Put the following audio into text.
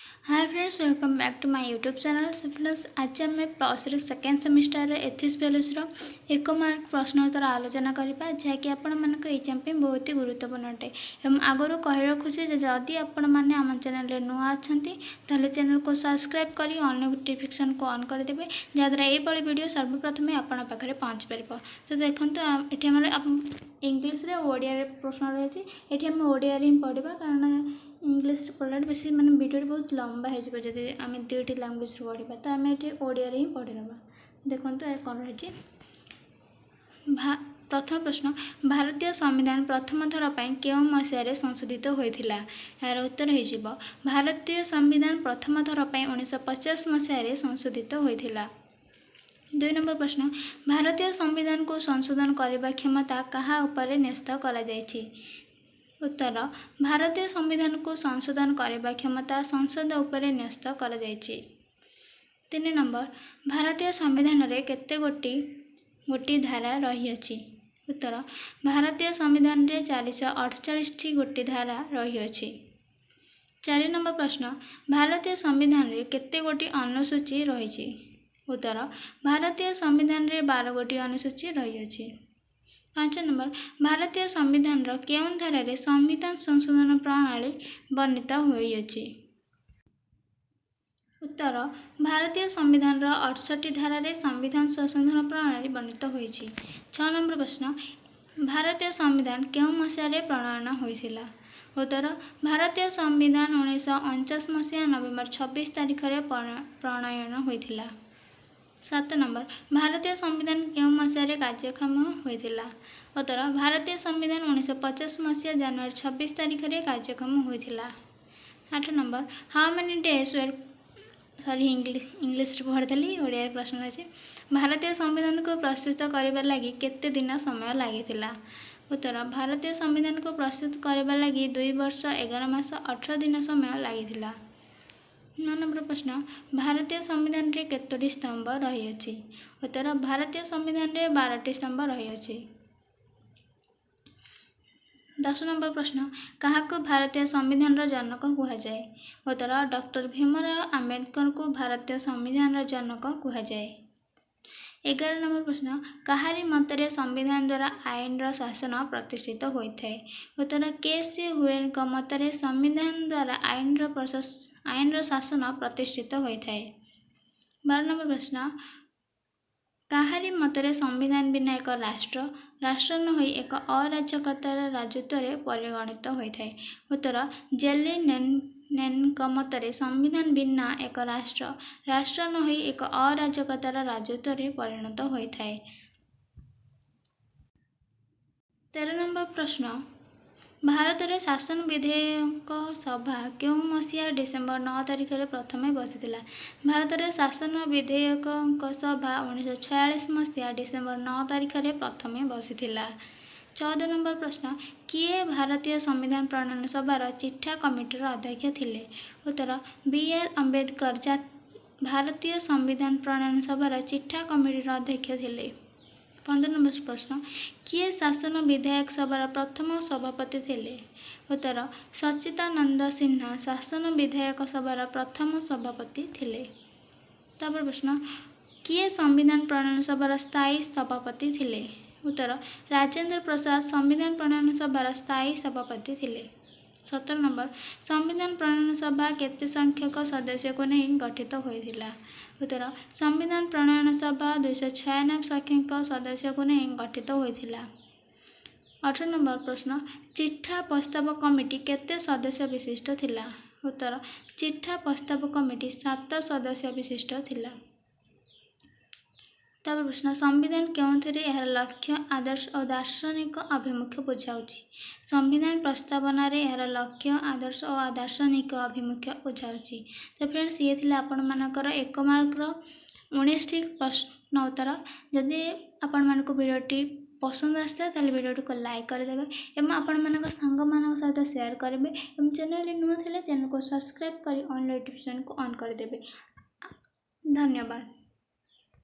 Hi friends, welcome back to my YouTube channel. So friends, ଆଜି ଆମେ +3 second ସେମିଷ୍ଟାରର ethics ଭ୍ୟାଲୁସ୍ର 1 mark ପ୍ରଶ୍ନ ଉତ୍ତର ଆଲୋଚନା କରିବା, ଯାହାକି ଆପଣମାନଙ୍କ ଏକ୍ଜାମ୍ ପାଇଁ ବହୁତ ହି ଗୁରୁତ୍ୱପୂର୍ଣ୍ଣ ଅଟେ। ଏବଂ ଆଗରୁ କହି ରଖୁଛି ଯେ ଯଦି ଆପଣମାନେ ଆମ ଚ୍ୟାନେଲରେ ନୂଆ ଅଛନ୍ତି, ତାହେଲେ ଚ୍ୟାନେଲକୁ ସବସ୍କ୍ରାଇବ୍ କରି ଅଲ୍ ନୋଟିଫିକେସନ୍କୁ ଅନ୍ କରିଦେବେ, ଯାହାଦ୍ୱାରା ଏଇଭଳି ଭିଡ଼ିଓ ସର୍ବପ୍ରଥମେ ଆପଣଙ୍କ ପାଖରେ ପହଞ୍ଚି ପାରିବ। ତ ଦେଖନ୍ତୁ, ଏଠି ଆମର ଇଂଲିଶରେ ଓ ଓଡ଼ିଆରେ ପ୍ରଶ୍ନ ରହିଛି। ଏଠି ଆମେ ଓଡ଼ିଆରେ ହିଁ ପଢ଼ିବା, କାରଣ ଇଂଲିଶରେ ପଢ଼ିଲାଠୁ ବେଶୀ ମାନେ ଭିଡ଼ିଓଟି ବହୁତ ଲମ୍ବା ହେଇଯିବ ଯଦି ଆମେ ଦୁଇଟି ଲାଙ୍ଗୁଏଜରେ ପଢ଼ିବା। ତ ଆମେ ଏଠି ଓଡ଼ିଆରେ ହିଁ ପଢ଼ିଦେବା। ଦେଖନ୍ତୁ, ଏ କ'ଣ ରହିଛି। ପ୍ରଥମ ପ୍ରଶ୍ନ, ଭାରତୀୟ ସମ୍ବିଧାନ ପ୍ରଥମ ଥର ପାଇଁ କେଉଁ ମସିହାରେ ସଂଶୋଧିତ ହୋଇଥିଲା? ଏହାର ଉତ୍ତର ହେଇଯିବ, ଭାରତୀୟ ସମ୍ବିଧାନ ପ୍ରଥମ ଥର ପାଇଁ 1950 ମସିହାରେ ସଂଶୋଧିତ ହୋଇଥିଲା। 2 ନମ୍ବର ପ୍ରଶ୍ନ, ଭାରତୀୟ ସମ୍ବିଧାନକୁ ସଂଶୋଧନ କରିବା କ୍ଷମତା କାହା ଉପରେ ନ୍ୟସ୍ତ କରାଯାଇଛି? ଉତ୍ତର, ଭାରତୀୟ ସମ୍ବିଧାନକୁ ସଂଶୋଧନ କରିବା କ୍ଷମତା ସଂସଦ ଉପରେ ନ୍ୟସ୍ତ କରାଯାଇଛି। 3 ନମ୍ବର, ଭାରତୀୟ ସମ୍ବିଧାନରେ କେତେ ଗୋଟି ଗୋଟି ଧାରା ରହିଅଛି? ଉତ୍ତର, ଭାରତୀୟ ସମ୍ବିଧାନରେ 448ଟି ଗୋଟି ଧାରା ରହିଅଛି। 4 ନମ୍ବର ପ୍ରଶ୍ନ, ଭାରତୀୟ ସମ୍ବିଧାନରେ କେତେ ଗୋଟି ଅନୁସୂଚୀ ରହିଛି? ଉତ୍ତର, ଭାରତୀୟ ସମ୍ବିଧାନରେ 12 ଗୋଟି ଅନୁସୂଚୀ ରହିଅଛି। 5 ନମ୍ବର, ଭାରତୀୟ ସମ୍ବିଧାନର କେଉଁ ଧାରାରେ ସମ୍ବିଧାନ ସଂଶୋଧନ ପ୍ରଣାଳୀ ବର୍ଣ୍ଣିତ ହୋଇଅଛି? ଉତ୍ତର, ଭାରତୀୟ ସମ୍ବିଧାନର 68 ଧାରାରେ ସମ୍ବିଧାନ ସଂଶୋଧନ ପ୍ରଣାଳୀ ବର୍ଣ୍ଣିତ ହୋଇଛି। 6 ନମ୍ବର ପ୍ରଶ୍ନ, ଭାରତୀୟ ସମ୍ବିଧାନ କେଉଁ ମସିହାରେ ପ୍ରଣୟନ ହୋଇଥିଲା? ଉତ୍ତର, ଭାରତୀୟ ସମ୍ବିଧାନ 1949 ମସିହା ନଭେମ୍ବର 26 ତାରିଖରେ ପ୍ରଣୟନ ହୋଇଥିଲା। 7 ନମ୍ବର, ଭାରତୀୟ ସମ୍ବିଧାନ କେଉଁ ମସିହାରେ କାର୍ଯ୍ୟକ୍ଷମ ହୋଇଥିଲା? ଉତ୍ତର, ଭାରତୀୟ ସମ୍ବିଧାନ 1950 ମସିହା ଜାନୁଆରୀ 26 ତାରିଖରେ କାର୍ଯ୍ୟକ୍ଷମ ହୋଇଥିଲା। 8 number, how many days were, sorry, ଇଂଲିଶରେ ପଢ଼ିଥିଲି, ଓଡ଼ିଆରେ ପ୍ରଶ୍ନ ଅଛି। ଭାରତୀୟ ସମ୍ବିଧାନକୁ ପ୍ରସ୍ତୁତ କରିବା ଲାଗି କେତେ ଦିନ ସମୟ ଲାଗିଥିଲା? ଉତ୍ତର, ଭାରତୀୟ ସମ୍ବିଧାନକୁ ପ୍ରସ୍ତୁତ କରିବା ଲାଗି 2 ବର୍ଷ 11 ମାସ 18 ଦିନ ସମୟ ଲାଗିଥିଲା। 9 ନମ୍ବର ପ୍ରଶ୍ନ, ଭାରତୀୟ ସମ୍ବିଧାନରେ କେତୋଟି ସ୍ତମ୍ଭ ରହିଅଛି? ଉତ୍ତର, ଭାରତୀୟ ସମ୍ବିଧାନରେ 12ଟି ସ୍ତମ୍ଭ ରହିଅଛି। 10 ନମ୍ବର ପ୍ରଶ୍ନ, କାହାକୁ ଭାରତୀୟ ସମ୍ବିଧାନର ଜନକ କୁହାଯାଏ? ଉତ୍ତର, ଡକ୍ଟର ଭୀମରାଓ ଆମ୍ବେଦକରଙ୍କୁ ଭାରତୀୟ ସମ୍ବିଧାନର ଜନକ କୁହାଯାଏ। 11 ନମ୍ବର ପ୍ରଶ୍ନ, କାହାରି ମତରେ ସମ୍ବିଧାନ ଦ୍ୱାରା ଆଇନର ଶାସନ ପ୍ରତିଷ୍ଠିତ ହୋଇଥାଏ? ଉତ୍ତର, କେ ସି ହ୍ୟୁଏରଙ୍କ ମତରେ ସମ୍ବିଧାନ ଦ୍ୱାରା ଆଇନର ଶାସନ ପ୍ରତିଷ୍ଠିତ ହୋଇଥାଏ। 12 ନମ୍ବର ପ୍ରଶ୍ନ, କାହାରି ମତରେ ସମ୍ବିଧାନ ବିନା ଏକ ରାଷ୍ଟ୍ର ରାଷ୍ଟ୍ର ନ ହୋଇ ଏକ ଅରାଜକତାର ରାଜତ୍ୱରେ ପରିଗଣିତ ହୋଇଥାଏ? ଉତ୍ତର, ଜେଲିନେନ୍ଙ୍କ ମତରେ ସମ୍ବିଧାନ ବିନା ଏକ ରାଷ୍ଟ୍ର ରାଷ୍ଟ୍ର ନ ହୋଇ ଏକ ଅରାଜକତାର ରାଜତ୍ୱରେ ପରିଣତ ହୋଇଥାଏ। 13 ନମ୍ବର ପ୍ରଶ୍ନ, ଭାରତରେ ଶାସନ ବିଧେୟକ ସଭା କେଉଁ ମସିହା ଡିସେମ୍ବର 9 ତାରିଖରେ ପ୍ରଥମେ ବସିଥିଲା? ଭାରତରେ ଶାସନ ବିଧେୟକଙ୍କ ସଭା 1946 ମସିହା ଡିସେମ୍ବର 9 ତାରିଖରେ ପ୍ରଥମେ ବସିଥିଲା। 14 ନମ୍ବର ପ୍ରଶ୍ନ, କିଏ ଭାରତୀୟ ସମ୍ବିଧାନ ପ୍ରଣୟନ ସଭାର ଚିଠା କମିଟିର ଅଧ୍ୟକ୍ଷ ଥିଲେ? ଉତ୍ତର, ବି ଆର୍ ଆମ୍ବେଦକର ଭାରତୀୟ ସମ୍ବିଧାନ ପ୍ରଣୟନ ସଭାର ଚିଠା କମିଟିର ଅଧ୍ୟକ୍ଷ ଥିଲେ। 15 ନମ୍ବର ପ୍ରଶ୍ନ, କିଏ ଶାସନ ବିଧାୟକ ସଭାର ପ୍ରଥମ ସଭାପତି ଥିଲେ? ଉତ୍ତର, ସଚ୍ଚିଦାନନ୍ଦ ସିହ୍ନା ଶାସନ ବିଧାୟକ ସଭାର ପ୍ରଥମ ସଭାପତି ଥିଲେ। ତାପରେ ପ୍ରଶ୍ନ, କିଏ ସମ୍ବିଧାନ ପ୍ରଣୟନ ସଭାର ସ୍ଥାୟୀ ସଭାପତି ଥିଲେ? ଉତ୍ତର, ରାଜେନ୍ଦ୍ର ପ୍ରସାଦ ସମ୍ବିଧାନ ପ୍ରଣୟନ ସଭାର ସ୍ଥାୟୀ ସଭାପତି ଥିଲେ। 17 ନମ୍ବର, ସମ୍ବିଧାନ ପ୍ରଣୟନ ସଭା କେତେ ସଂଖ୍ୟକ ସଦସ୍ୟକୁ ନେଇ ଗଠିତ ହୋଇଥିଲା? ଉତ୍ତର, ସମ୍ବିଧାନ ପ୍ରଣୟନ ସଭା 296 ସଂଖ୍ୟକ ସଦସ୍ୟକୁ ନେଇ ଗଠିତ ହୋଇଥିଲା। 18 ନମ୍ବର ପ୍ରଶ୍ନ, ଚିଠା ପ୍ରସ୍ତାବ କମିଟି କେତେ ସଦସ୍ୟ ବିଶିଷ୍ଟ ଥିଲା? ଉତ୍ତର, ଚିଠା ପ୍ରସ୍ତାବ କମିଟି 7 ସଦସ୍ୟ ବିଶିଷ୍ଟ ଥିଲା। ତାପରେ ପ୍ରଶ୍ନ, ସମ୍ବିଧାନ କେଉଁଥିରେ ଏହାର ଲକ୍ଷ୍ୟ, ଆଦର୍ଶ ଓ ଦାର୍ଶନିକ ଆଭିମୁଖ୍ୟ ବୁଝାଉଛି? ସମ୍ବିଧାନ ପ୍ରସ୍ତାବନାରେ ଏହାର ଲକ୍ଷ୍ୟ, ଆଦର୍ଶ ଓ ଦାର୍ଶନିକ ଆଭିମୁଖ୍ୟ ବୁଝାଉଛି। ତ ଫ୍ରେଣ୍ଡସ୍, ଇଏ ଥିଲା ଆପଣମାନଙ୍କର 1 ମାର୍କର 19ଟି ପ୍ରଶ୍ନ ଉତ୍ତର। ଯଦି ଆପଣମାନଙ୍କୁ ଭିଡ଼ିଓଟି ପସନ୍ଦ ଆସିଥାଏ, ତାହେଲେ ଭିଡ଼ିଓଟିକୁ ଲାଇକ୍ କରିଦେବେ ଏବଂ ଆପଣମାନଙ୍କ ସାଙ୍ଗମାନଙ୍କ ସହିତ ସେୟାର କରିବେ ଏବଂ ଚ୍ୟାନେଲରେ ନୂଆ ଥିଲେ ଚ୍ୟାନେଲକୁ ସବସ୍କ୍ରାଇବ୍ କରି ଅନ୍ ନୋଟିଫିକେସନ୍କୁ ଅନ୍ କରିଦେବେ। ଧନ୍ୟବାଦ।